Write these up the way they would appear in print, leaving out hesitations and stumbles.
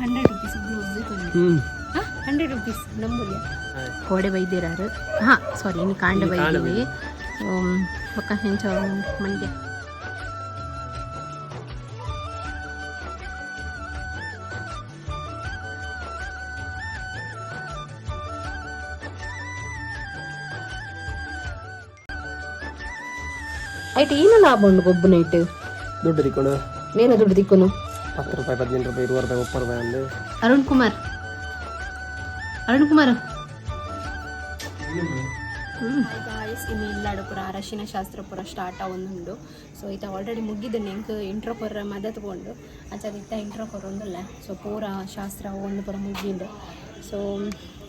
100 rupees blouse ತೊಂದರೆ. ಹಾಂ, 100 rupees ನಂಬುಲಿಯ. ಕೋಡೆ ಬೈದಿರಾರು. ಹಾಂ, ಸಾರಿ, ಇನ್ನು ಕಾಂಡ ಬೈದೀವಿ. ಬೊಕ್ಕ ಹೆಂಚ ಮಂಡ್ಯ. ಐಟ್ ಏನು ಲಾಭ ಉಂಡು ಗೊಬ್ಬು ನೈಟ್? ದುಡ್ಡು ತಿಕ್ಕೊಂಡು. ನೇನ ದುಡ್ಡು ದಿಕ್ಕುನು? 10 ರೂಪಾಯಿ, 18 ರೂಪಾಯಿ, 20 ರೂಪಾಯಿ, 30 ರೂಪಾಯಿ ಅಂದು. ಅರುಣ್ ಕುಮಾರ್, ಅರುಣ್ ಕುಮಾರ್. ಗಾಯ್ಸ್, ಇನ್ನು ಇಲ್ಲಾಡು ಪೂರ ಅರಶಿನ ಶಾಸ್ತ್ರ ಪೂರ ಸ್ಟಾರ್ಟ್ ಆವೊಂದುಂಡು. ಸೊ ಇತ್ತ ಆಲ್ರೆಡಿ ಮುಗಿದು, ಎಂಕ್ ಇಂಟ್ರೋ ಕೊರ್ರ ಮದತ್ ಪೋಂಡು. ಅಂಚ ಇತ್ತ ಇಂಟ್ರೋ ಕೊರೊಂದುಲ್ಲ. ಸೊ ಪೂರ ಶಾಸ್ತ್ರ ಒಂದು ಪೂರ ಮುಗಿಂಡು. ಸೊ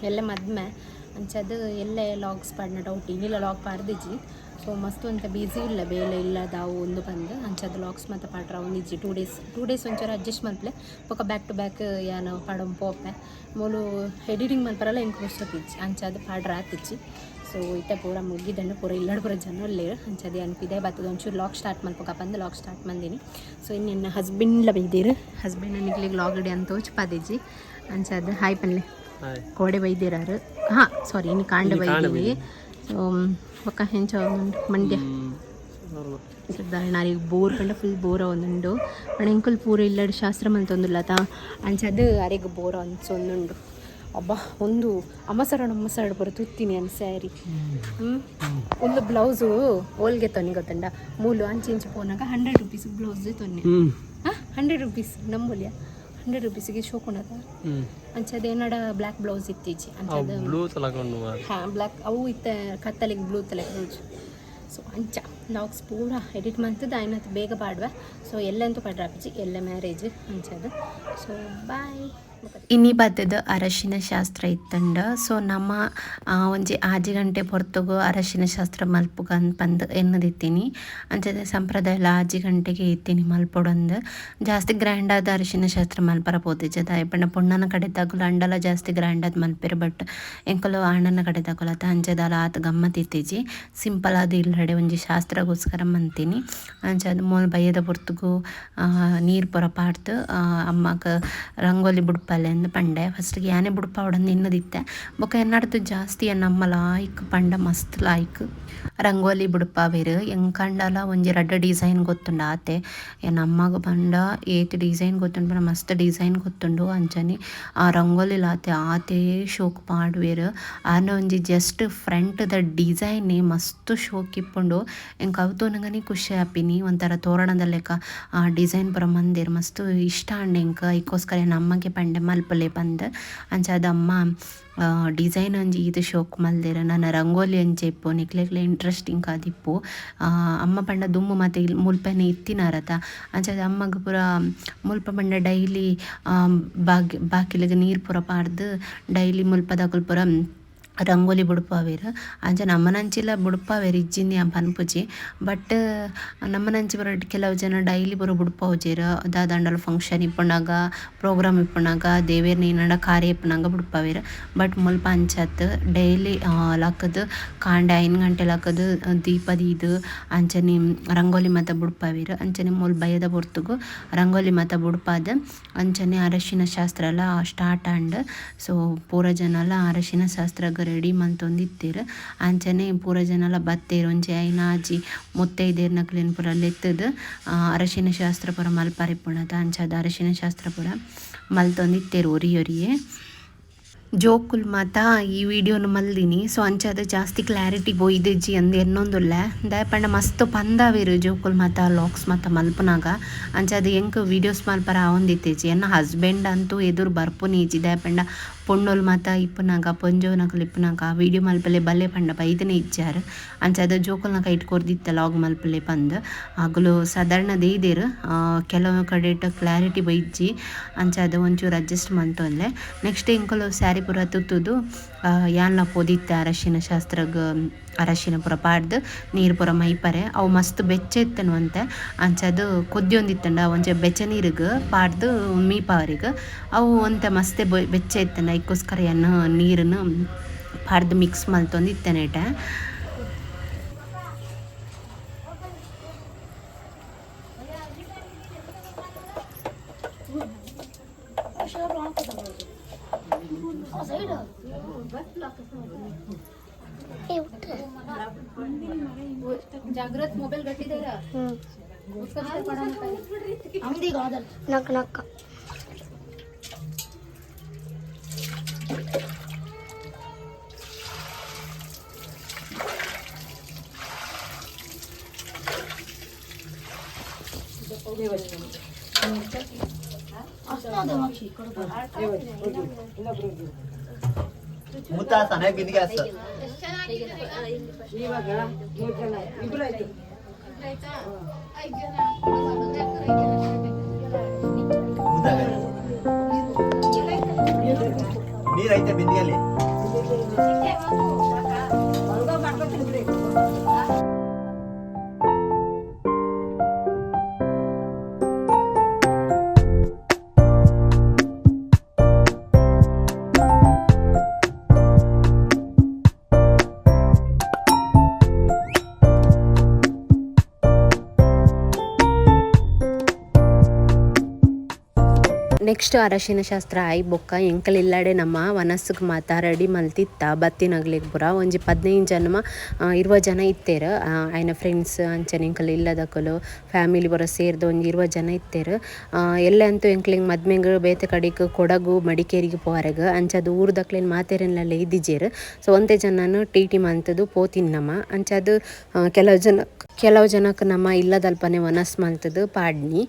ಎಲ್ಲ ಮದ್ಮೆ ಅಂಚದು ಎಲ್ಲೆ ಲಾಗ್ಸ್ ಪಾಡ್ನ ಡೌಟ್. ಇನ್ನಿಲ್ಲ ಲಾಗ್ ಪಾಡ್ದಿಜ್ಜಿ. ಸೊ ಮಸ್ತ್ ಒಂತ ಬ್ಯುಸಿ ಇಲ್ಲ, ಬೇಲೆ ಇಲ್ಲ ದಾವು ಒಂದು ಬಂದು. ಅಂಚದ ಲಾಗ್ಸ್ ಮತ್ತೆ ಪಾಡ್ರ ಒಂದಿಜ್ಜಿ. 2 ಡೇಸ್, 2 ಡೇಸ್ ಒಂಚೂರು ಅಡ್ಜಸ್ಟ್ ಮಲ್ಪಲೆ. ಬೊಕ ಬ್ಯಾಕ್ ಟು ಬ್ಯಾಕ್ ಯಾನ ಪಾಡೊಂದು ಪೋಪೆ. ಮೂಲು ಎಡಿಟಿಂಗ್ ಮಲ್ಪರಲ್ಲ, ಎಂಕ್ ಪುರ್ಸೊತ್ತಿಜ್ಜಿ. ಅಂಚಾದ್ ಪಾಡ್ರ ಆತಿಜ್ಜಿ. ಸೊ ಇತ್ತೆ ಪೂರ ಮುಗಿದಂಡು. ಪೂರ ಇಲ್ಲಡ್ ಪೂರ ಜನ ಉಲ್ಲೆರ್. ಅಂಚದೆ ಅನ್ಪಿದೆ ಬತ್ತದ ಒಂಚೂರು ಲಾಗ್ ಸ್ಟಾರ್ಟ್ ಮಲ್ಪಕ ಪಂದ್ ಲಾಗ್ ಸ್ಟಾರ್ಟ್ ಮಂದಿನಿ. ಸೊ ಇನ್ನು ಎನ್ನ ಹಸ್ಬೆಂಡ್ಲ ಬೈದೀರು. ಹಸ್ಬೆಂಡ್ ನಿಕ್ಲೆಗ್ ಲಾಗ್ ಇಡಿ ಅಂತ ತೋಚ್ಪಾದಿಜ್ಜಿ. ಅಂಚಾದ್ ಹಾಯ್ ಪನ್ಲೆ. ಕೋಡೆ ಬೈದಿರಾರು. ಹಾಂ, ಸಾರಿ, ಇನ್ನು ಕಾಂಡ ಬೈದೀವಿ. ಸೊ ಬೊಕ್ಕ ಹೆಂಚ ಮಂಡ್ಯ? ಸಾಧಾರಣ ಬೋರ್ ಪಂಡ ಫುಲ್ ಬೋರ್ ಒಂದುಂಡು. ಪಂಡ ಎಂಕುಲು ಪೂರ ಇಲ್ಲಡ್ ಶಾಸ್ತ್ರ ಮಲ್ತೊಂದುಲ್ಲತ, ಅಂಚದ್ ಅರೆಗ್ ಬೋರ್ ಅನ್ಸೊಂದುಂಡು. ಅಬ್ಬಾ, ಒಂದು ಅಮಸರಣ ಅಮಸರಡ್ ಪೂರ ತುತ್ತೀನಿ ಅನ್ ಸ್ಯಾರಿ. ಹ್ಞೂ, ಒಂದು ಬ್ಲೌಸು ಓಲ್ಗೆ ತೊನ್ನಿ ಗೊತ್ತುಂಡ? ಮೂಲು ಅಂಚೆ ಇಂಚೆ ಪೋನಾಗ 100 ರುಪೀಸ್ ಬ್ಲೌಸ್ ತೊನ್ನಿ. ಹಾಂ, 100 ರುಪೀಸ್ ನಂಬುಲಿಯ? 100 ರುಪೀಸಿಗೆ ಶೋಕುಂಡದ. ಅಂಚದ ಏನಡ ಬ್ಲ್ಯಾಕ್ ಬ್ಲೌಸ್ ಇತ್ತೀಚಿ ಅಂಚದ. ಬ್ಲೂ ತಲಕೊಂಡು. ಹಾಂ, ಬ್ಲ್ಯಾಕ್ ಅವು ಇತ್ತ ಕತ್ತಲಿಗೆ ಬ್ಲೂ ತಲೆಗೆ ರೋಜ್. ಸೊ ಅಂಚ ಲಾಗ್ಸ್ ಪೂರ ಎಡಿಟ್ ಮಂತದ ಆಯ್ನತ್ ಬೇಗ ಪಾಡ್ವೆ. ಸೊ ಎಲ್ಲಂತೂ ಪಾಡ್ರಾಪಿಜಿ, ಎಲ್ಲ ಮ್ಯಾರೇಜ್ ಅಂಚದ. So bye. ಇನಿ ಬತ್ತದ ಅರಶಿನ ಶಾಸ್ತ್ರ ಇತ್ತಂಡ. ಸೊ ನಮ್ಮ ಒಂಜಿ 6 ಗಂಟೆ ಪೊರ್ತುಗು ಅರಶಿನ ಶಾಸ್ತ್ರ ಮಲ್ಪುಗ ಪಂದ್ ಎನ್ನದಿತ್ತೀನಿ. ಅಂಚನೆ ಸಂಪ್ರದಾಯ 6 ಗಂಟೆಗೆ ಇತ್ತೀನಿ ಮಲ್ಪೊಡಂದು. ಜಾಸ್ತಿ ಗ್ರ್ಯಾಂಡ್ ಆದ ಅರಶಿನ ಶಾಸ್ತ್ರ ಮಲ್ಪರ ಪೋತಿಜ್ಜ. ದಾಯೆ ಪಂಡ ಪೊಣ್ಣನ ಕಡೆತಾಗುಲು ಅಂಡಲ ಜಾಸ್ತಿ ಗ್ರ್ಯಾಂಡ್ ಆದ್ ಮಲ್ಪೆರ್. ಬಟ್ ಎಂಕುಲು ಆಣನ ಕಡೆತಾಗುಲು ಅತ, ಅಂಚದಾಲ ಆತ್ ಗಮ್ಮತ್ ಇತ್ತಿಜಿ. ಸಿಂಪಲ್ ಆದ್ ಇಲ್ಲಡೆ ಒಂಜಿ ಶಾಸ್ತ್ರಗೋಸ್ಕರ ಮಂತೀನಿ. ಅಂಚಾದ್ ಮೋಲ್ ಬಯ್ಯದ ಪೊರ್ತುಗು ನೀರು ಪೂರ ಪಾಡ್ದ್ ಅಮ್ಮಗ್ ರಂಗೋಲಿ ಬುಡ್ಪಲೆ ಅಂದ್ ಪಂಡೆ. ಫಸ್ಟ್ಗೆ ಯಾನೆ ಬುಡ್ಪಾವೊಡಂದು ಎನ್ನದಿತ್ತೆ. ಬೊಕ ಎನ್ನಡ್ದು ಜಾಸ್ತಿ ಎನ್ನ ಲಾಯ್ಕ್ ಪಂಡ ಮಸ್ತ್ ಲಾಯ್ಕ್ ರಂಗೋಲಿ ಬುಡ್ಪಾವೆರ್. ಎಂಕಂಡಲ ಒಂಜಿ ರಡ್ಡ್ ಡಿಸೈನ್ ಗೊತ್ತುಂಡು ಆತೆ. ಎನ್ನ ಅಮ್ಮಗ್ ಪಂಡ ಏತ್ ಡಿಸೈನ್ ಗೊತ್ತುಂಡು ಪಂಡ ಮಸ್ತ್ ಡಿಸೈನ್ ಗೊತ್ತುಂಡು. ಅಂಚನೆ ಆ ರಂಗೋಲಿಲ ಆತೆ ಆತೇ ಶೋಕು ಪಾಡುವೆರ್. ಆರ್ನ ಒಂಜಿ ಜಸ್ಟ್ ಫ್ರಂಟ್ ದ ಡಿಸೈನ್ ಮಸ್ತ್ ಶೋಕು ಇಪ್ಪುಂಡು. ಎಂಕ್ ಅವು ತೂನಗನೆ ಖುಷಿ ಆಪಿನಿ. ಒಂಥರ ತೋರಣದ ಲೆಕ ಆ ಡಿಸೈನ್ ಪೂರ ಮಂದೆರ್. ಮಸ್ತ್ ಇಷ್ಟ ಆಂಡ್ ಎಂಕ್. ಐಕೋಸ್ಕರ ಎನ್ನ ಅಮ್ಮಗೆ ಪಂಡೆ ಮಲ್ಪುಲೆ ಪಂದ್. ಅಂಚಾದ್ ಅಮ್ಮ ಡಿಸೈನ್ ಒಂಜಿ ಈತ್ ಶೋಕು ಮಲ್ದೆರ್. ನನ ರಂಗೋಲಿ ಅಂಚ ಇಪ್ಪು ನಿಕ್ಲೆಗ್ಲ ಇಂಟ್ರೆಸ್ಟಿಂಗ್ ಆದಿಪ್ಪು. ಅಮ್ಮ ಪಂಡ ದುಂಬು ಮಾತ ಮುಲ್ಪನೆ ಇತ್ತಿನಾರತ, ಅಂಚಾದ್ ಅಮ್ಮಗ್ ಪೂರ ಮುಲ್ಪ ಪಂಡ ಡೈಲಿ ಬಾಗಿ ಬಾಕಿಲಿಗ್ ನೀರ್ ಪೂರ ಪಾಡ್ದ್ ಡೈಲಿ ಮುಲ್ಪದಕುಲು ಪೂರ ರಂಗೋಲಿ ಬುಡ್ಪಾವೆರ್. ಅಂಚ ನಮನಂಚಿಲ ಬುಡ್ಪಾವೆರ್, ಇಜ್ಜಿಂದ್ ಯಾನ್ ಪನ್ಪುಜಿ. ಬಟ್ ನಮನಂಚಿ ಪೂರ ಕೆಲವು ಜನ ಡೈಲಿ ಪೂರ ಬುಡ್ಪಾವುಜೆರ್. ದಾದಾಂಡಲ ಫಂಕ್ಷನ್ ಇಪ್ಪುನಗ, ಪ್ರೋಗ್ರಾಮ್ ಇಪ್ಪುನಗ, ದೇವೆರ್ನ ಏನಾಂಡ ಕಾರ್ಯ ಇಪ್ಪುನಗ ಬುಡ್ಪಾವೆರ್. ಬಟ್ ಮುಲ್ಪ ಅಂಚತ್, ಡೈಲಿ ಲಕ್ಕುದು ಕಾಂಡೆ 5 ಗಂಟೆ ಲಕ್ಕುದು ದೀಪ ದೀದ್ ಅಂಚನೆ ರಂಗೋಲಿ ಮಾತ ಬುಡ್ಪಾವೆರ್. ಅಂಚನೆ ಮೂಲು ಬಯ್ಯದ ಪೊರ್ತುಗು ರಂಗೋಲಿ ಮಾತ ಬುಡ್ಪಾದ್ ಅಂಚನೆ ಅರಶಿನ ಶಾಸ್ತ್ರ ಲ ಸ್ಟಾರ್ಟ್ ಆಂಡ್. ಸೊ ಪೂರ ಜನಲ ಅರಶಿನ ಶಾಸ್ತ್ರಗ್ ರೆಡಿ ಮಂತೊಂದಿತ್ತೆರ್. ಅಂಚನೆ ಪೂರ ಜನಲ ಬತ್ತೆರ್. ಒಂಜಿ ಐನಾಜಿ ಮುತ್ತೈದೆರ್ನಕ್ಲೆನ್ ಪೂರ ಲೆತ್ತುದು ಅರಶಿನ ಶಾಸ್ತ್ರ ಪೂರ ಮಲ್ಪರೆ ಇಪ್ಪುಂಡತ, ಅಂಚಾದ್ ಅರಶಿನ ಶಾಸ್ತ್ರ ಪೂರ ಮಲ್ತೊಂದಿತ್ತೆರ್ ಒರಿಯೊರಿಯೆ. ಜೋಕುಲು ಮಾತ ಈ ವಿಡಿಯೋನು ಮಲ್ದಿನಿ. ಸೊ ಅಂಚಾದ್ ಜಾಸ್ತಿ ಕ್ಲಾರಿಟಿ ಪೋಯಿದಿಜ್ಜಿ ಅಂದ್ ಎನ್ನೊಂದುಲ್ಲೆ. ದಾಯೆ ಪಂಡ ಮಸ್ತ್ ಪಂದಾವೆರ್ ಜೋಕುಲು ಮಾತ ಲಾಗ್ಸ್ ಮಾತ ಮಲ್ಪುನಗ. ಅಂಚಾದ್ ಎಂಕ್ ವೀಡಿಯೋಸ್ ಮಲ್ಪರ ಆವೊಂದಿತ್ತಿಜಿ. ಎನ್ನ ಹಸ್ಬೆಂಡ್ ಅಂತೂ ಎದುರು ಬರ್ಪುನಿಜ್ಜಿ. ದಾಯೆ ಪಂಡ ಪೊಣ್ಣುಲು ಮಾತ ಇಪ್ಪುನಗ, ಪೊಂಜೋನಕುಲು ಇಪ್ಪುನಗ ವೀಡಿಯೋ ಮಲ್ಪಲೆ ಬಲ್ಲೆ ಪಂಡ ಬೈದನೆ ಇಜ್ಜಾರ್. ಅಂಚಾದ್ ಜೋಕುಲ್ನ ಕೈಟ್ ಕೊರ್ದಿತ್ತೆ ಲಾಗ್ ಮಲ್ಪಲೆ ಪಂದ್. ಅಗುಲು ಸಾಧಾರಣ ದೀದೆರ್. ಕೆಲವು ಕಡೆಟ್ ಕ್ಲಾರಿಟಿ ಬೈಜ್ಜಿ. ಅಂಚಾದ್ ಒಂಚೂರು ಅಡ್ಜಸ್ಟ್ ಮಂತೊನ್ಲೆ. ನೆಕ್ಸ್ಟ್ ಎಂಕುಲು ಸ್ಯಾರಿ ಪೂರ ತುತ್ತುದು ಯಾನ್ಲ ಪೋದಿತ್ತೆ ಅರಶಿನ ಶಾಸ್ತ್ರಗ್. ಅರಶಿನ ಪೂರ ಪಾಡ್ದ್ ನೀರು ಪೂರ ಮೈಪರೆ. ಅವು ಮಸ್ತ್ ಬೆಚ್ಚ ಇತ್ತುಂಡು ಒಂತೆ. ಅಂಚಾದ್ ಕೊದ್ಯೊಂದಿತ್ತುಂಡ ಒಂಜಿ ಬೆಚ್ಚ ನೀರುಗ್ ಪಾಡ್ದ್ ಮೀಪಾವರೆಗ್. ಅವು ಒಂತೆ ಮಸ್ತ್ ಬೆಚ್ಚ ಇತ್ತುಂಡ ಐಕೋಸ್ಕರ ಯಾನ್ ನೀರುನು ಪಾಡ್ದ್ ಮಿಕ್ಸ್ ಮಲ್ತೊಂದು ಇತ್ತೇನೆ. ಜಾಗ್ರತ್ ಮೊಬೈಲ್ ಗಟ್ಟಿದಾರ. ನಕ್ಕ ನಕ್ಕ. ಮುತ್ತಾಸನ ಬಿಂದಿಗೆ ಅಸ್ತ. ನೀರೈತೆ ಬಿಂದಿಗೆಯಲ್ಲಿ. ನೆಕ್ಸ್ಟ್ ಅರಶಿನ ಶಾಸ್ತ್ರ ಆಯಿ ಬೊಕ್ಕ ಎಂಕಲ್ ಇಲ್ಲಡೆ ನಮ್ಮ ವನಸ್ಗೆ ಮಾತ ರೆಡಿ ಮಲ್ತಿತ್ತ. ಬತ್ತಿನಗ್ಲಿಗ್ ಪೂರ ಒಂಜಿ 15 ಜನ 20 ಜನ ಇತ್ತೆರ್. ಆಯ್ನ ಫ್ರೆಂಡ್ಸ್ ಅಂಚನೆ ಎಂಕಲ್ ಇಲ್ಲದಕುಲು ಫ್ಯಾಮಿಲಿ ಪೂರ ಸೇರ್ದ್ ಒಂಜಿ 20 ಜನ ಇತ್ತೆರ್. ಎಲ್ಲೆ ಅಂತೂ ಎಂಕ್ಲೆಗ್ ಮದ್ಮೆಗ್ ಬೇತೆ ಕಡೆಕ್ ಕೊಡಗು ಮಡಿಕೇರಿಗೆ ಪೋವರೆಗ್. ಅಂಚಾದ್ ಊರುದಕ್ಲೆನ್ ಮಾತೆರೆನ್ಲ ಇದ್ದಿಜೆರ್. ಸೊ ಒಂತೆ ಜನನ್ ಟಿ ಟಿ ಮಂತುದು ಪೋತಿನ್ ನಮ. ಅಂಚಾದ್ ಕೆಲವು ಜನಕ್ ನಮ ಇಲ್ಲದಲ್ಪನೆ ವನಸ್ ಮಲ್ತುದು ಪಾಡ್ನಿ.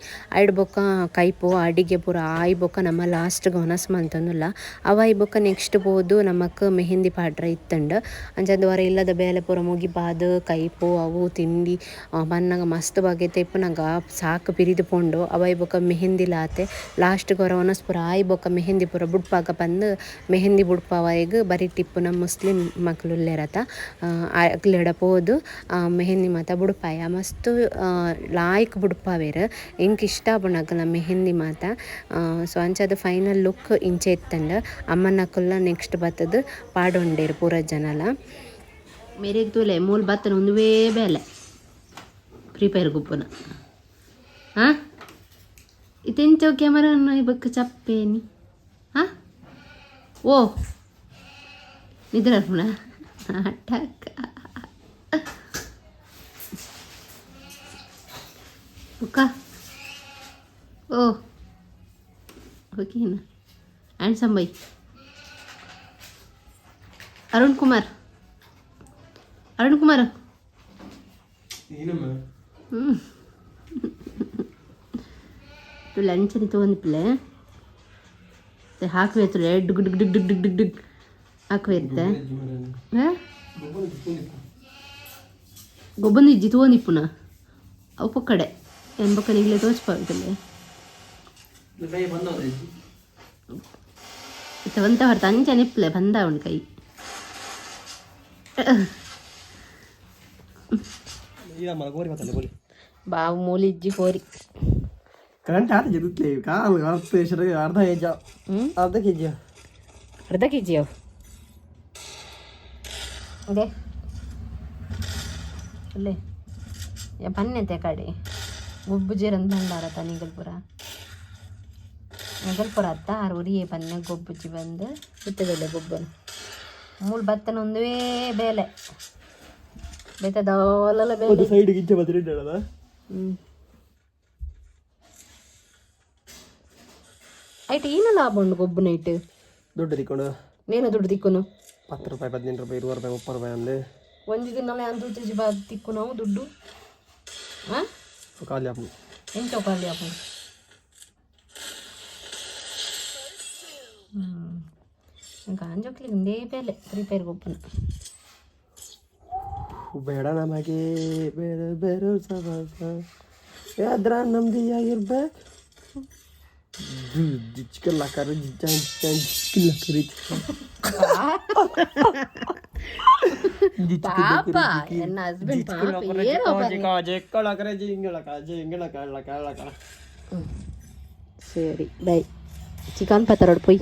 ಐಡ್ ಬೊಕ್ಕ ಕೈಪು ಅಡಿಗೆ ಪೂರ ಆಯಿ ಬೊಕ್ಕ ನಮ ಲಾಸ್ಟ್ಗ್ ವನಸ್ ಮಲ್ತೊಂದುಲ್ಲ. ಅವು ಆಯಿ ಬೊಕ್ಕ ನೆಕ್ಸ್ಟ್ ಪೋದು ನಮಕ್ ಮೆಹಂದಿ ಪಾಡ್ರೆ ಇತ್ತುಂಡು. ಅಂಚಾದ್ ವರ ಇಲ್ಲದ ಬೇಲೆ ಪೂರ ಮುಗಿಪಾದ್ ಕೈಪು ಅವು ತಿಂಡಿ ಬನ್ನಗ ಮಸ್ತ್ ಬಗೆತ ಇಪ್ಪುನಗ ಸಾಕು ಪಿರಿದು ಪೋಂಡು. ಅವು ಆಯಿ ಬೊಕ್ಕ ಮೆಹಂದಿಲ ಆತೆ. ಲಾಸ್ಟ್ಗ್ ವರ ವನಸ್ ಪೂರ ಆಯಿ ಬೊಕ್ಕ ಮೆಹಂದಿ ಪೂರ ಬುಡ್ಪಾಗ ಪಂದ್ ಮೆಹಂದಿ ಬುಡ್ಪಾವರೆಗ್ ಬರಿಟ್ ಇಪ್ಪುನ ಮುಸ್ಲಿಂ ಮಕ್ಲು ಉಲ್ಲೆರತ, ಅಕ್ಲೆಡ ಪೋದು ಮೆಹಂದಿ ಮಾತ ಬುಡ್ಪಾಯ. ಮಸ್ತ್ ಲಾಯ್ಕ್ ಬುಡ್ಪಾವೆರ್. ಎಂಕ್ ಇಷ್ಟ ಆಪುಂಡು ಅಕಲ್ನ ಮೆಹಂದಿ ಮಾತ. ಸೊ ಅಂಚಾದ್ ಫೈನಲ್ ಲುಕ್ ಇಂಚ ಇತ್ತುಂಡು. ಅಮ್ಮನಕುಲ್ಲ ನೆಕ್ಸ್ಟ್ ಬತ್ತುದು ಪಾಡೊಂಡೆರ್ ಪೂರ ಜನಲ. ಮೇರೆಗ್ ತೂಲೆ ಮೂಲು ಬತ್ತನ ಉಂದುವೇ ಬೇಲೆ ಪ್ರಿಪೇರ್ ಗುಪ್ಪುನ. ಹಾಂ, ಇತ್ತೆಂಚ ಕ್ಯಾಮರಾ ಬೊಕ್ಕ ಚಪ್ಪೇನಿ. ಹಾಂ, ಓ ನಿದ್ರೆ ಅರ್ಪುಣ ನಾಟಕ. ಬುಕ್ಕ ಓ ಓಕೆನಾ? ಹ್ಯಾಂಡ್ಸಮ್ ಬೈ ಅರುಣ್ ಕುಮಾರ್, ಅರುಣ್ ಕುಮಾರ್. ಹ್ಞೂ, ಲಂಚನಿ ತೊಗೊಂದಿಪ್ಪಲೆ ಹಾಕುವೆ ತುಲೆ ಡುಗ್ ಡುಗ್ ಡುಗ್ ಡುಗ್ ಡುಗ್ ಡುಗ್ ಡುಗ್ ಹಾಕುವೆ ಇತ್ತೆ. ಗೊಬ್ಬಂದು ಇಜ್ಜಿ ತೂವೊಂದಿಪ್ಪುನ ಅವು ಪೊಕ್ಕಡೆ ಏನ್ ಬೊಕ್ಕ ನಿಗ್ಲೆ ತೋಚ್ಪಾವಿತಲೆ. ಇತ್ತೆ ಒಂತೆ ಹೊರತು ಅಂಚನೆ ಇಪ್ಪಲೆ ಬಂದ ಉಂಡು ಕೈ. ಬಾವು ಮೂಲಿಜ್ಜಿ ಕೋರಿ. ಕರೆಂಟ್ ಆತ ಜರುತ್ಲೆ ಕಾಲ್ ಅರ್ಧ ಕೆಜಿ, ಅರ್ಧ ಕೆಜಿ. ಅರ್ಧ ಕೆ ಜಿ ಅವು ಅದೇ ಅಲ್ಲೇ ಪನ್ನೆತೆ ಕಡೆ ಗೊಬ್ಬು ಜೇರಂದು ಭಂಡಾರ ನಿಗಲ್ಪುರ ನೆಗಲ್ಪುರ ಅತ್ತ ಆರು ಉರಿಯೇ ಪನ್ನೆ ಗೊಬ್ಬುಜಿ ಬಂದು ಇತ್ತದಲ್ಲ ಗೊಬ್ಬನ ಮೂಲು ಬತ್ತನ ಒಂದುವೇ ಬೇಲೆ ಬೇತೆ ದೋಲಲ ಬೇಲೆ. ಸೈಡ್ ಗಿಂಚ ಬತ್ತಿರ. ಹ್ಞೂ, ಐಟ್ ಏನ ಲಾಭ ಉಂಡು ಗೊಬ್ಬು ನೈಟ್? ದುಡ್ಡು ತಿಕ್ಕೊಂಡು. ನೇನ ದುಡ್ಡು ತಿಕ್ಕುನು? 10 ರೂಪಾಯಿ, 18 ರೂಪಾಯಿ, 20 ರೂಪಾಯಿ, 30 ರೂಪಾಯಿ ಅಂದು. ಒಂಜಿ ದಿನಲ ಯಾನ್ ತೂತುಜಿ ಬಾ ತಿಕ್ಕು ನಾವು ದುಡ್ಡು. ಹಾಂ. ಖಾಲಿ ಆಪುಂಡು. ಎಂಚ ಖಾಲಿ ಆಪುಂಡು? ಹ್ಞೂ, ಗಾಂಜೋಕ್ಲಿಗೆ ಒಂದೇ ಬೇಲೆ ಫ್ರೀ ಫೈರ್ ಗೊಬ್ಬುನ. ಬೇಡ ನಮಗೆ ಬೇರೆ ಬೇರೆ ಸವಾಸ ಯಾದ್ರ ನಮ್ದಿಯಾಗಿರ್ಬೇಕು. ಜಿಚ್ಕಲ್ಲ ಕರೆ ಜಿಚ್ಕಲ್ಲ ಕರೆ. ಪಾಪ ಎನ್ನ ಹಸ್ಬೆಂಡ್ ಪಾಪ ಏನೋ. ಸರಿ, ಬೈ. ಚಿಕನ್ ಪತ್ತರೋಡು ಪೋಯ್.